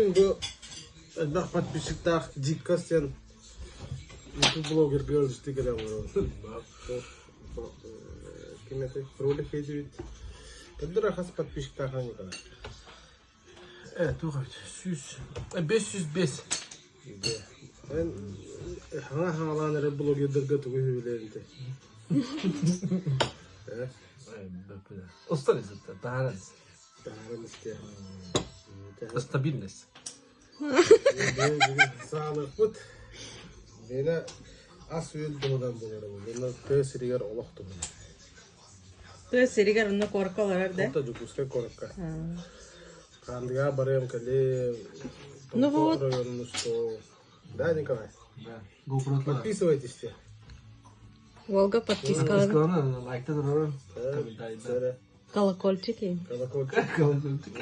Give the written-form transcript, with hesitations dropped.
Бу элбэх подписчиктаах Диккас диэн ютуб блогерга ыалдьыттыы кэлэн олоробут. Ким этэй? Ролик хийдибит. Көрдөр хас подписчиктаах Николай? Э, туох эбит? 100 505. Эн хаҥа хаҥалаан эрэ блогердарга тугу үһүлэринтэй? Э? Устар изетте, таһааран. Таһааран истиэ. Стабильность. Саалыахпыт. Миэнэ ас-үөл туһунан буолар. Онно тыа сиригэр олох туһунан. Тыа сиригэр онно куоракка олорор да? Онто Дьокуускай куоракка. Хаандыга барыам кэлиэм. Ну вот. Районун устуо. Да, Николай? Да. GoPro Подписывайтесь все. Волга подпискалар. Лайкта турарым. Комментарийда. Колокольчики. Колокольчик. Колокольчик.